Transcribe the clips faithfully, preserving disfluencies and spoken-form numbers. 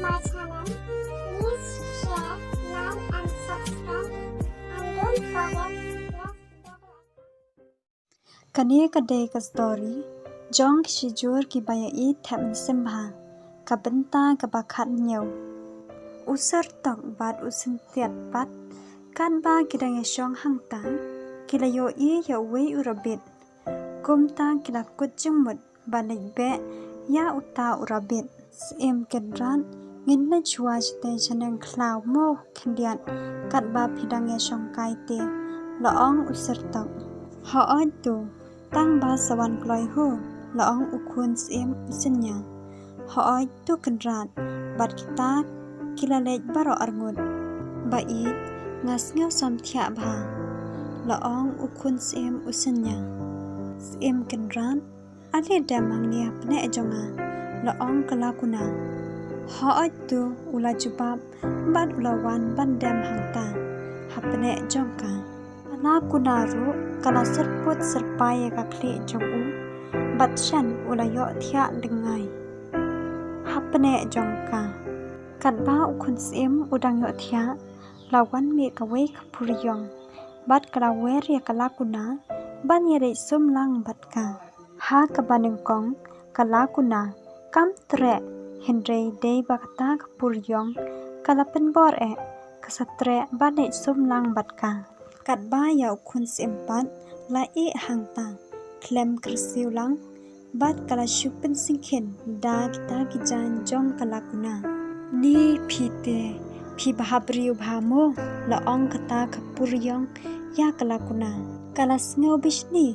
my channel, please share, like and subscribe, and don't forget to press the bell icon. Kane ka dei ka story jong ki shijur kiba ïa i thep mynsiem bha. Ka bynta kaba khathynñiew. U Syrtok bad u Syntiat pat, katba ki dang ïashong hangta, ki la ïohi ïa uwei u rabbit. Kumta ki la kut jingmut ban leit beh ïa uta u rabbit. Syiem Kynrad, ngin leit shuwa shatei shaneng khlaw mo khyndiat, katba phi dang ïashong kai te, la ong u Syrtok. Hooid to, tang ba sa wan kloi ho, la ong u khun syiem u Synñia. Hooid to Kynrad, bad kita ki la leit baroh arngut. Ba ïeit, nga sngew samthiah bha, la ong u khun syiem u Synñia. Syiem Kynrad, ale dem hangne hapdeng jong nga, la ong ka Lakuna. Hooid to, u la jubab bad u la wan ban dem hangta hapdeng jong ka. Ka Lakuna ruh ka la syrput syrpai ïa ka khlieh jong u bad shen u la ïohthiah lyngngai hapdeng jong ka. Katba u khun syiem u dang ïohthiah, la wan mih kawei ka pur ïong bad ka la wer ïa ka Lakuna ban ïaleit sum lang bad ka. Ha kaba nyngkong ka Lakuna kam treh, hynrei dei ba kata ka pur ïong ka la pynbor eh, ka sa treh ban leit sum lang bad ka. Katba ïa u khun syiem pat la ïeh hangta, khlem kyrsiew lang bad ka la shu pynsyngkhin da kita ki jaiñ jong ka Lakuna. Ni phi te, phi bhabriew bha mo, la ong kata ka pur ïong ïa ka Lakuna. Ka la sngew bishni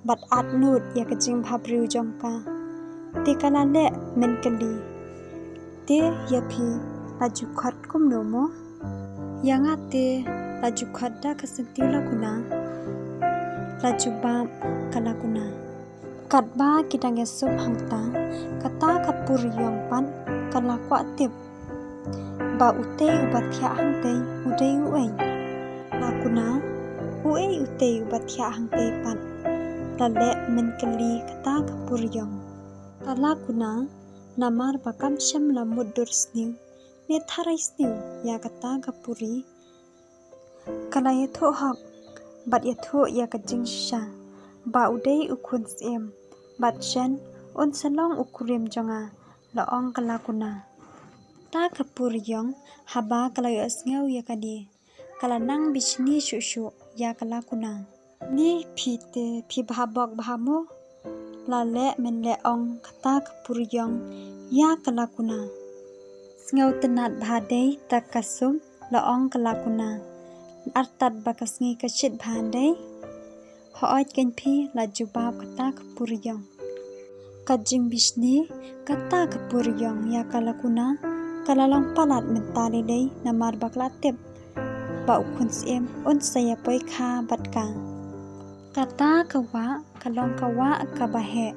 bad atnud ïa ka jingbhabriew jong ka. Te ka la leh mynkylli. Te ïa phi la ju khot kumno mo? Ïa nga te la ju khot da ka Syntiew Lakuna, la jubab ka Lakuna. Katba ki dang ïasum hangta, kata ka pur ïong pat ka la kwah tip ba utei uba thiah hangtei u dei uei. Lakuna, uei utei uba thiah hangtei pat? La leh mynkylli kata ka pur ïong. Ka Lakuna, namar ba kam shym la mutdur sniew ne tharai sniew ïa kata ka pur ïong, ka la ïathuh hok bad ïathuh ïa ka jingshisha ba u dei u khun syiem bad shen un sa long u kurim jong nga, la ong ka Lakuna. Kata ka pur ïong haba ka la ïohsngew ïa kane, ka la nang bishni shuh shuh ïa ka Lakuna. Ni phi te phi bha bok bha mo, la leh mynleh ong kata ka pur ïong ïa ka Lakuna. Sngewtynnat bha dei ta ka sum, la ong ka Lakuna. Artat ba ka sngi ka shit bha dei. Hooid kein phi, la jubab kata ka pur ïong. Ka jingbishni kata ka pur ïong ïa ka Lakuna ka la long palat mynta lei lei, namar ba ka la tip ba u khun syiem un sa ïa poi kha bad ka. Kata ka wah ka long ka wah kaba heh.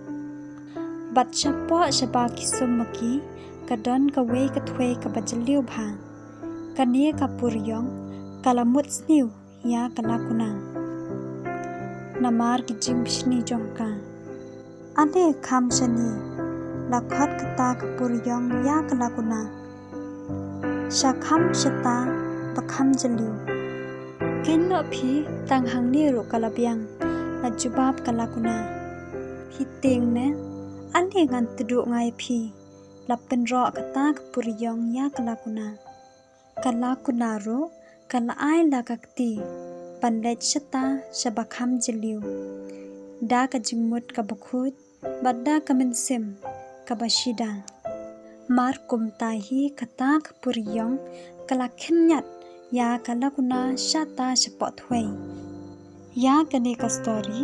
Bad shapoh shaba ki sum ma ki, ka don kawei ka thwei kaba jylliew bha. Kane ka pur ïong ka la mut sniew ïa ka Lakuna namar ki jingbishni jong ka. Ale kham shane, la khot kata ka pur ïong ïa ka Lakuna. Sha kham shata ba kham jylliew. Kynnoh phi, tang hangne ruh ka la biang, la jubab ka Lakuna. Phi tieng ne? Ale ngan tduh nga ïa phi, la pynroh kata ka pur ïong ïa ka Lakuna. Ka Lakuna ruh ka la ai la ka kti ban leit shata shaba kham jylliew, da ka jingmut kaba khuid bad da ka mynsiem kaba shida. Mar kumta hi kata ka pur ïong ka la khynñiat ïa ka Lakuna shata shapoh thwei. Ïa kane ka story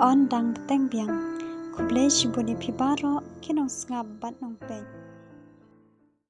yn dang bteng biang. Khublei shibun ïa phi baroh ki nongsngap bad nongpeit.